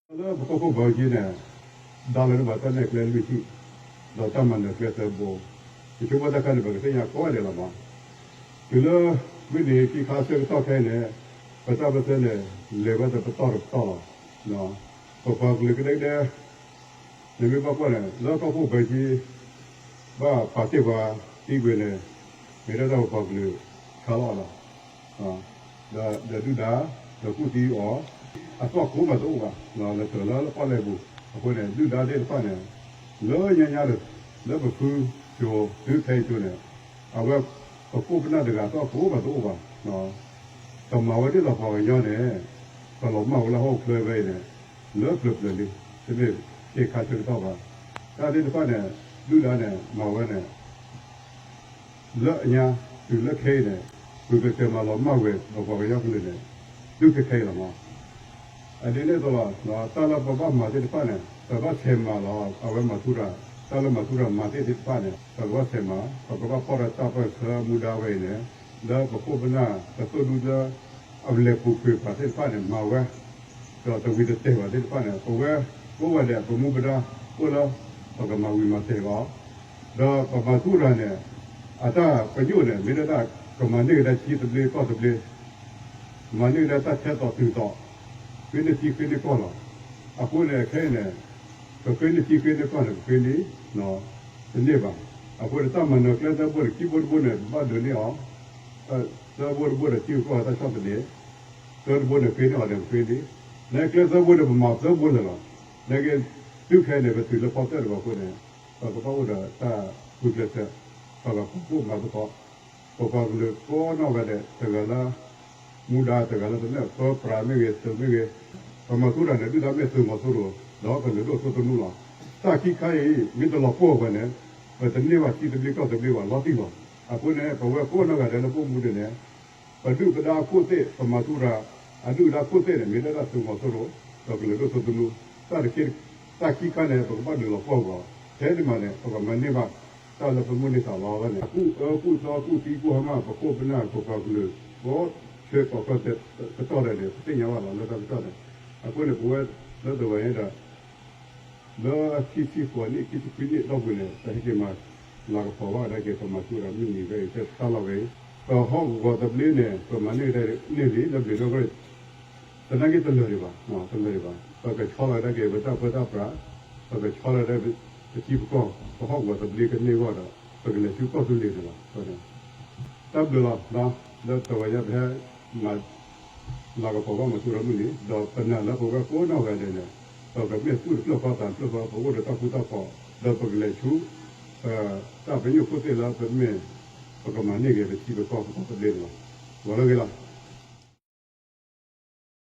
လၢပကီၢ်ခိၣ်ဘၣ်က့န့ၣ် ဒါလၢနဘၣ်တၢ်နဲၣ်ကျဲလွံၢ်ထံၣ်, ဒီးတၢ်မၤနၢၤကျဲသၢဘိ, ယဆိကမိၣ်တၢ်ခါန့ၣ် ပကသ့ၣ်ညါကိးဂၤဒဲးလီၤမး. တုၤလၢမုၢ်နံၤခံခါဆၢကတီၢ်ခဲအံၤန့ၣ် ပတၢ်ပၢၢ်ဆၢန့ၣ် လဲၤဝဲတပတီၢ်တပတီၢ်လီၤ. ပပှၤကလုာ်ကဒဲကဒဲ နမ့ၢ်ဘၣ်ကွၢ်န့ၣ် လၢကီၢ်ခိၣ်ဘၣ်က့ ဘၣ်ပာ်တ့ၢ်ပှၤသံကွံာ်န့ၣ် မ့ၢ်ဒၣ်တၢ်ပပှၤကလုာ်ဆါလီၤအီၤလီၤ. ဒီးဒုၣ်ဒါ ဒီးကူၣ်သံအီၤ အသီၣ်ကိးမးတအိၣ်ဘၣ်, လၢတၢ်လၢပီၣ်လဲၣ်ပူၤအဃိန့ၣ် ဒုၣ်ဒါသ့ၣ်တဖၣ်န့ၣ် လၢညါညါ လၢပဖုကၠိ တုၤခဲအံၤကၠိန့ၣ် အဝဲ ပခိၣ်ပနၢ်တဂၤသီၣ်ကိးမးတအိၣ်ဘၣ်. ကမၤဝဲဒ်သိးပှၤကညီန့ၣ် ပလီၤမၢ်ဝဲလၢဟီၣ်ခိၣ်ချၢဝဲအံၤန့ၣ် လၢပျၢၤပျၢၤလံ, တမ့ၢ်သ့ၣ်ခါဆၢကတီၢ်ဘၣ်. တၢ်သ့ၣ်တဖၣ်န့ၣ် ဒုၣ်ဒါန့ၣ် မၤဝဲန့ၣ် လၢအညါ တုၤလၢခဲအံၤန့ၣ် ပကတဲမၤလီၤမၢ်ဝဲ ပပှၤကညီကလုာ်န့ၣ် တုၤခဲခဲအံၤလီၤမး. အဒ်န့ၣ်အသိးလီၤ, တၢ်လၢပဘၣ်မၤသ့ၣ်တဖၣ်န့ၣ် ပဘၣ်ဆဲးမၤလီၤ. အဝဲမၤထူရၤ တၢ်လၢမၤထူရၤမၤသ့ၣ်သ့ၣ်တဖၣ်န့ၣ် ပကဘၣ်ဆဲးမၤ, ပကဘၣ်ဖီၣ်ဒီးတၢ်ပၢၢ်ဆၢမူဒါဝဲအံၤန့ၣ် လၢပခိၣ်ပနၢ်ပသိၣ်ဒူလၢ အလဲၤပူၤကွံာ်ပှၤသ့ၣ်တဖၣ်န့ၣ် မၤဝဲ ဒီးတဝံၤတတဲာ်ဘၣ်သ့ၣ်တဖၣ်န့ၣ် ပဝဲကိးဂၤဒဲး ပမူပဒါအိၣ်လၢ ပကမၤဝံၤမၤစၢၤလီၤ. ဒီးပမၤထူရၤန့ၣ် အတၢ်ပညိၣ်န့ၣ် မ့ၢ်ဒၣ်တၢ်ကမၤန့ၢ်ကဒါထံသဘျ့ကီၢ်သဘျ့, မၤန့ၢ်ကဒါတၢ်ထဲသိးတုၤသိး, ဃ့န့ၢ်ထံဃ့န့ၢ်ကီၢ်လီၤ. အဃိန့ၣ် ခဲအံၤန့ၣ် ပဃ့န့ၢ်ထံဃ့န့ၢ်ကီၢ်န့ၣ် ပဃ့န့ၢ် တန့ၢ်ဘၣ်. အဃိန့ၣ် တၢ်မၤနၢၤကျဲသၢဘိန့ၣ် ခံဘိတဘိန့ၣ် ပဘၣ်ဒုးန့ၢ်အီၤ, သၢဘိတဘိန့ၣ် ထံဂုၤကီၢ်ဂၤတၢ်ဆီၣ်သနံး, သၢတဘိန့ၣ် ဃ့န့ၢ်အီၤန့ၣ် ပဃ့န့ၢ်, နကျဲသၢဘိန့ၣ် ပမၤသၢဘိလၢာ်လီၤ. နက့ တုၤခဲအံၤန့ၣ် ပတုၤလၢဖီတၢၣ်တဘၣ်အဃိန့ၣ် ပကဘၣ်အိၣ်ဒီးတၢ်ဂုာ်ကျဲးစၢး, ပကပာ်ဖှိၣ်မၤသကိး, ပပှၤကလုာ်ကိးနီၢ်ဂၤဒဲး တဂၤလၢ မူဒါတဂၤလၢ ပမ့ၢ်ပၢပြးမ့ၢ်ဂ့ၤ သုးမ့ၢ်ဂ့ၤ, ပမၤထူရၤန့ၣ် ဒုၣ်ဒါမ့ၢ်သုးမီၤစိရိၤ ဒီးကလုာ်ဒိၣ်စိသနူလီၤ. တၢ်ခံခါအံၤ မ့ၢ်တလီၤပှီၢ်ဝဲန့ၣ် ပတန့ၢ်ဘၣ်ထံသဘျ့ကီၢ်သဘျ့ဘၣ် လီၤတံၢ်လီၤ. အဃိန့ၣ် ပဝဲကိးနီၢ်ဂၤဒဲးလၢပအိၣ်မူဒံးန့ၣ် ပဒုၣ်ပဒါခိၣ်သ့ၣ် ပမၤထူရၤ အဒုၣ်ဒါခိၣ်သ့ၣ်န့ၣ် မ့ၢ်ဒၣ်တၢ်သုးမီၤစိရိၤ ဒီးကလုာ်ဒိၣ်စိသနူ, တၢ်တခ့ တၢ်ခံခါန့ၣ် ပကဘၣ်ဒုးလီၤပှီၢ်ပှၤ, ထဲန့ၣ်မးန့ၣ် ပကမၤန့ၢ်ဘၣ် တၢ်လၢပမုၢ်န့ၢ်သးလီဝဲန့ၣ် ကူၣ်အၢကူၣ်သီကူၣ်သံကူၣ်ဟါမၢ် ပခိၣ်ပနၢ်ပပှၤကလုာ် ကိးဆၢကိးကတီၢ်ဒဲးန့ၣ် ပသ့ၣ်ညါဘၣ်လီၤလၢတၢ်ကစီၣ်န့ၣ်. အဃိန့ၣ် ပဝဲလၢတဝဲန့ၣ်ဒီး လၢခံဆံဃိးနံၣ် ခံဆံခွံနံၣ်အတီၢ်ပူၤန့ၣ် ပဟဲက့ၤမၤလၤကပီၤဘၣ်ကဒါက့ၤ ပမၤထူရၤမုၢ်နံၤဖဲအံၤ ဖဲတၢ်လီၢ်ဖဲအံၤ ပဟီၣ်ကဝီၤသဘျ့န့ၣ် ပမၤန့ၢ်ကဒါန့ၢ်လံ လၢဘျ့းဒိၣ်ကရ့ၣ် သနာ်က့တလၢာ်ဒံးဘၣ်, တလၢာ်ဒံးဘၣ်. ပကဆီလီၤကဒါက့ၤ ပတၢ်ပၢတၢ်ပြး, ပကဆီလီၤကဒါပထံပကီၢ်, ပဟီၣ်ကဝီၤသဘျ့ကန့ၢ်အဂီၢ်ဒီး ပကလဲၤဆူကီၢ်သူလ့ၤန့ၣ်လီၤ. တၢ်ဘျုးလီၤ. လၢတဝဲညါပဟဲမၤ လၤကပီၤဘၣ်မၤထူရၤမုၢ်နံၤ, ဒီးပနာ်လၢပဝဲကိးနီၢ်ဂၤဒဲးန့ၣ် ပကမ့ၢ်သူၣ်တဖျၢၣ်ဃီသးတဖျၢၣ်ဃီ ပအိၣ်ဒီးတၢ်ဃူတၢ်ဖိး, ဒီးပကလဲၤဆူ တၢ်ပညိၣ်ခိၣ်သ့ၣ်လၢပမ့ၢ် ပကမၤန့ၢ်က့ၤပထံပကီၢ်ပကီၢ်သဘျ့န့ၣ်လီၤ. ဂီၤလၢဂ့ၤလီၤ.